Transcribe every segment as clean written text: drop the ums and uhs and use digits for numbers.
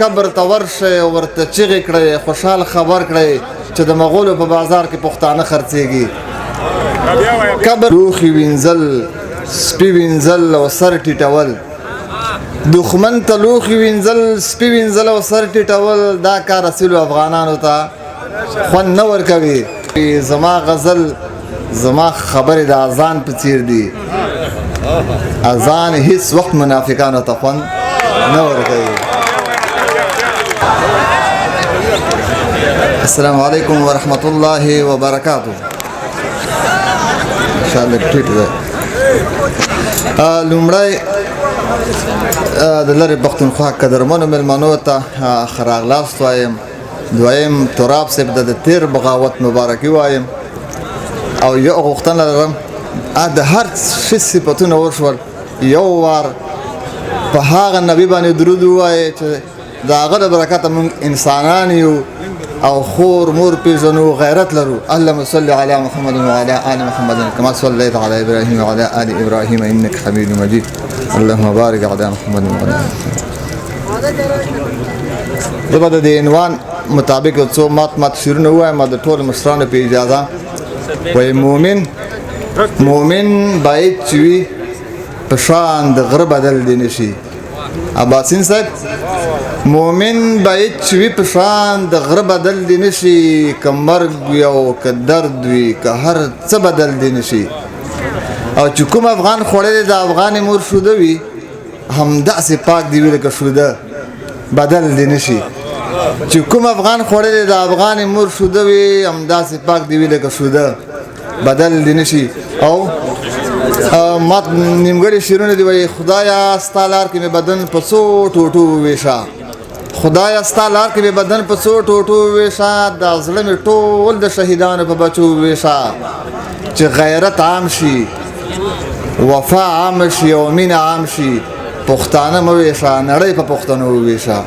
قبر ته ورشئ او ورته چیغې کړئ، خوشحال خبر کړئ چې د مغولو په بازار کې پښتانه خرڅېږي. قبر لوښي وینځل، سپي وینځل او سر ټیټول. دښمن ته لوښي وینځل، سپي وینځل او سر ټیټول، دا کار اصیلو افغانانو ته خوند نه ورکوي. زما غزل، زما خبرې د اذان په څیر دي. اذان هیڅ وخت منافقانو ته خوند نه ورکوي. السلام علیکم ورحمت الله وبرکاته. ان شاء الله ټیټ ده. لومړی د لرې پښتونخوا قدرمنو مېلمنو ته ښه راغلاست وایم. دویم تراب صاحب د تیر بغاوت مبارکي وایم. او یو غوښتنه لرم، د هر څه صفتونه وشول، یو وار په هغه نبی باندې درود ووایې چې د هغه له برکته موږ انسانان یو او خور مور پیژنو، غیرت لرو. اللهم صل علی محمد وعلى آل محمد كما صليت على ابراهيم وعلى آل ابراهيم انك حميد مجيد. اللهم بارك على محمد وعلى آل محمد. زه به د دې عنوان مطابق یو څو مات مات شعرونه ووایم د ټولو مشرانو په اجازه. وایي مؤمن باید چې وي په شان د غره بدل دې نه شي. عباسین صاحب، مؤمن باید چې وي په شان د غره بدل دې نه شي، که مرګ وي او که درد وي، که هر څه بدل دې نه شي. او چې کوم افغان خوړلی د افغان مور شوده وي، همداسې پاک دی وي لکه شوده، بدل دې نه شي. چې کوم افغان خوړلی د افغان مور شوده وي، همداسې پاک دی وي لکه شوده، بدل دې نه شي. او مات نیمګړي شعرونه دي. وایي خدایا ستا لار کې مې بدن په څو ټوټو وویشه، خدایا ستا لار کې مې بدن په څو ټوټو وویشه، دا زړه مې ټول د شهیدانو په بچو وویشه، چې غیرت عام شي، وفا عام شي او مینه عام شي. پښتانه مه ویشه، نړۍ په پښتنو وویشه.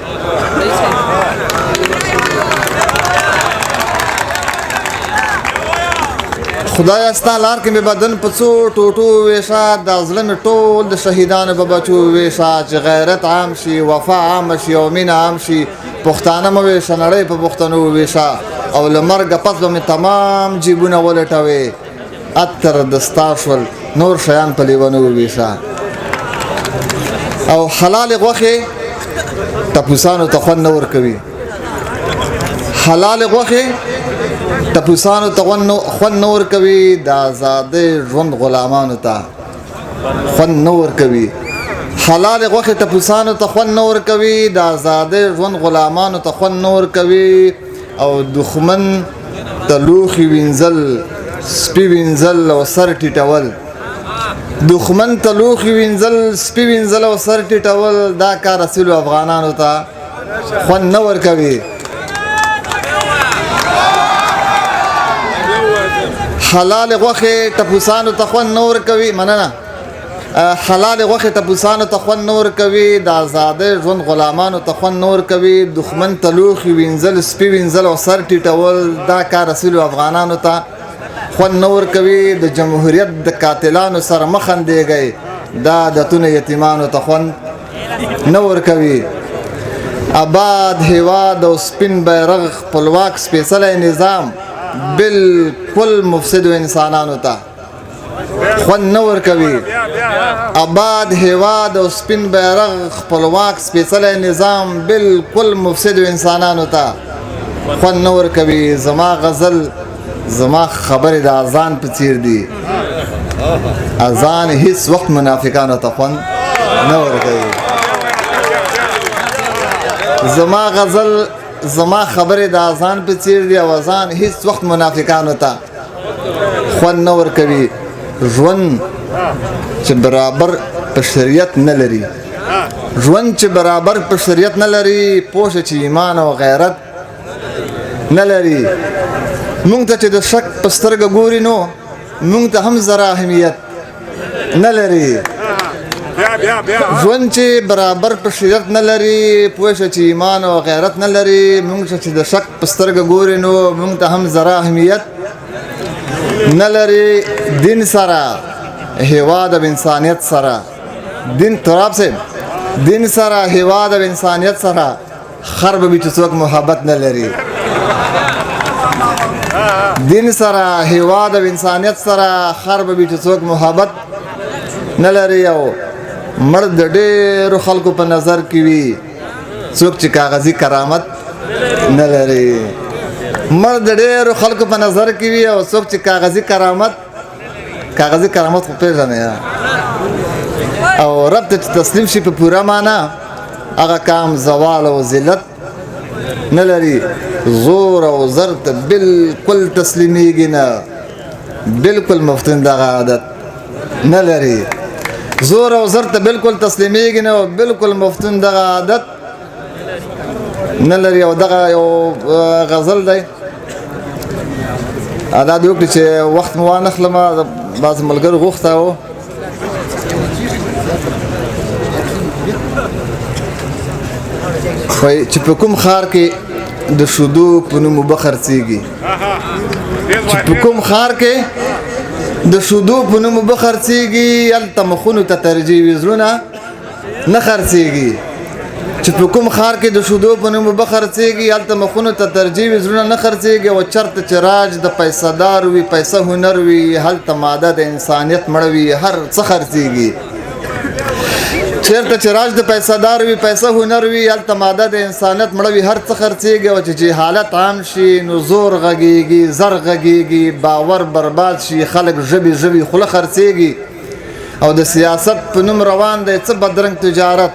خدایا ستا لار کې مې بدن په څو ټوټو وویشه، دا زړه مې ټول د شهیدانو په بچو وویشه، چې غیرت عام شي، وفا عام شي او مینه عام شي. پښتانه مه ویشه، نړۍ په پښتنو وویشه. او له مرګه پس به مې تمام جیبونه ولټوې، عطر د ستا شول، نور شیان په لیونو وویشه. او حلالې غوښې ټپوسانو ته خوند نه ورکوي، حلالې غوښې ټپوسانو ته خوند نه ورکوي، د ازادۍ ژوند غلامانو ته خوند نه ورکوي. حلالې غوښې ټپوسانو ته خوند نه ورکوي، د ازادۍ ژوند غلامانو ته خوند نه ورکوي. او دښمن ته لوښي وینځل، سپي وینځل او سر ټیټول. دښمن ته لوښي وینځل، سپي وینځل او سر ټیټول، دا کار اصیلو افغانانو ته خوند نه ورکوي. حلالې غوښې ټپوسانو ته خوند نه ورکوي. مننه. حلالې غوښې ټپوسانو ته خوند نه ورکوي، د ازادۍ ژوند غلامانو ته خوند نه ورکوي. دښمن ته لوښي وینځل، سپي وینځل او سر ټیټول، دا کار اصیلو افغانانو ته خوند نه ورکوي. د جمهوریت د قاتلانو سره مه خندېږئ، دا عادتونه یتیمانو ته خوند نه ورکوي. آباد هیواد او سپین بیرغ، خپلواک سپېڅلی نظام، بالکل مفسدو انسانانو ته خوند نه ورکوي. آباد هیواد او سپین بیرغ، خپلواک سپېڅلی نظام، بالکل مفسدو انسانانو ته خوند نه ورکوي. زما غزل، زما خبرې د اذان په څیر دي. اذان هیڅ وخت منافقانو ته خوند نه ورکوي. زما غزل، زما خبرې د اذان په څیر دي او اذان هیڅ وخت منافقانو ته خوند نه ورکوي. ژوند چې برابر په شریعت نه لري، ژوند چې برابر په شریعت نه لري، پوه شه چې ایمان او غیرت نه لري. مونږ ته چې د شک په سترګه ګوري، نو مونږ ته هم ذره اهمیت نه لري. ژوند چې برابر په شریعت نه لري، پوه شه چې ایمان او غیرت نه لري. مونږ ته چې د شک په سترګه ګوري، نو مونږ ته هم ذره اهمیت نه لري. دین سره، هیواد او انسانیت سره، دین تراب صاحب، دین سره، هیواد او انسانیت سره خر به وي چې څوک محبت نه لري. دین سره، هیواد او انسانیت سره خر به وي چې څوک محبت نه لري. او مړ د ډېرو خلکو په نظر کې وي څوک چې کاغذي کرامت نه لري. مړ د ډېرو خلکو په نظر کې وي او څوک چې کاغذي کرامت، کاغذي کرامت خو پېژنې، او رب ته چې تسلیم شي په پوره معنا، هغه کام زوال او ذلت نه لري. زور او زر ته بالکل تسلیمیږي نه، بالکل مفتون دغه عادت نه لري. زور او زر ته بالکل تسلیمیږي نه او بالکل مفتون دغه عادت نه لري. او دغه یو غزل دی، دا دې وکړي چې وخت مو وانخلم، بعض ملګرو غوښته و. وایي چې په کوم ښار کې د شودو په نوم اوبه خرڅېږي، چې په کوم ښار کې د شودو په نوم اوبه خرڅېږي، هلته مخونو ته ترجیح وي، زړونه نه خرڅېږي. چې په کوم ښار کې د شودو په نوم اوبه خرڅېږي، هلته مخونو ته ترجیح وي، زړونه نه خرڅېږي. او چېرته چې راج د پیسه دار وي، پیسه هنر وي، هلته ماده د انسانیت مړه وي، هر څه خرڅېږي. چېرته چې راج د پیسه دار وي، پیسه هنر وي، هلته ماده د انسانیت مړه وي، هر څه خرڅېږي. او چې جهالت عام شي نو زور غږېږي، زر غږېږي، باور برباد شي، خلک ژبې ژبې خوله خرڅېږي. او د سیاست په نوم روان دی څه بدرنګ تجارت،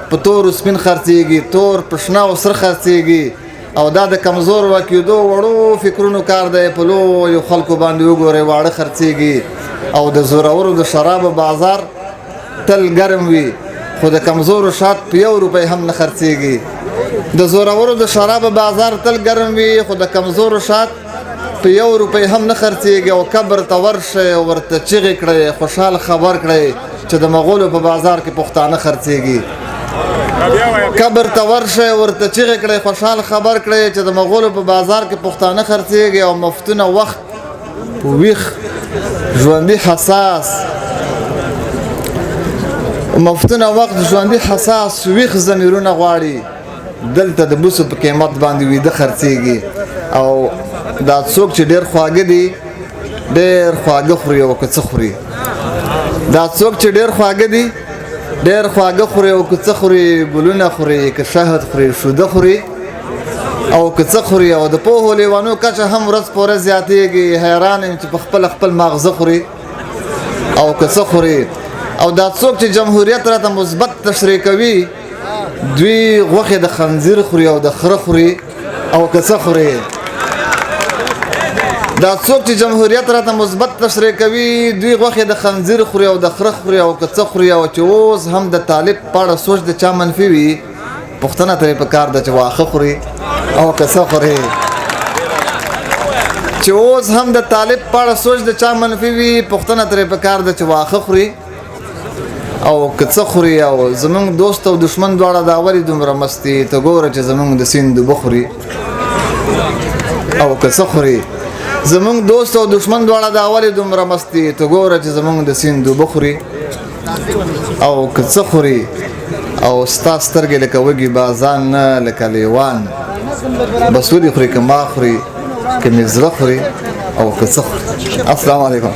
په تور سپین خرڅېږي، تور په شنه او سره خرڅېږي. او دا د کمزور واکېدو وړو فکرونو کار دی، په لویو خلکو باندې وګورئ واړه خرڅېږي. او د زورورو د شرابو بازار تل ګرم وي، خو د کمزورو شات په یو روپۍ هم نه خرڅېږي. د زورورو د شرابو بازار تل ګرم وي، خو د کمزورو شات په یو روپۍ هم نه خرڅېږي. او قبر ته ورشئ، ورته چیغې کړئ، خوشحال خبر کړئ چې د مغولو په بازار کې پښتانه خرڅېږي. قبر ته ورشئ، ورته چیغې کړئ، خوشحال خبر کړئ چې د مغولو په بازار کې پښتانه خرڅېږي. او مفتونه وخت ویښ ژوندي حساس، مفتونه وخت ژوندي حساس ویښ ضمیرونه غواړي، دلته د بوسو په قیمت باندې ویده خرڅېږي. او دا څوک چې ډېر خواږه دي، ډېر خواږه خوري او که څه خوري. دا څوک چې ډېر خواږه دي، ډېر خواږه خوري او که څه خوري، ګلونه خوري که شهد خوري، شوده خوري او که څه خوري. او د پوهو لیوانو کچه هم ورځ په ورځ زیاتېږي، حیران یم چې په خپله خپل ماغزه خوري او که څه خوري. او دا څوک چې جمهوریت راته مثبت تشریح کوي، دوی غوښې د خنزیر خوري او د خره خوري او که څه خوري. دا څوک چې جمهوریت راته مثبت تشریح کوي، دوی غوښې د خنزیر خوري او د خره خوري او که څه خوري. او چې اوس هم د طالب په اړه سوچ د چا منفي وي، پوښتنه ترې په کار ده چې واښه خوري او که څه خوري. چې اوس هم د طالب په اړه سوچ د چا منفي وي، پوښتنه ترې په کار ده چې واښه خوري او که څه خوري. او زمونږ دوست او دښمن دواړه دا ولې دومره مستي، ته ګوره چې زمونږ د سیند اوبه خوري او که څه خوري. زمونږ دوست او دښمن دواړه دا ولې دومره مستي، ته ګوره چې زمونږ د سیند اوبه خوري او که څه خوري. او ستا سترګې لکه وږي بازان نه لکه لیوان، بس ودې خوري که ما خوري که مې زړه خوري او که څه خوري. السلام علیکم.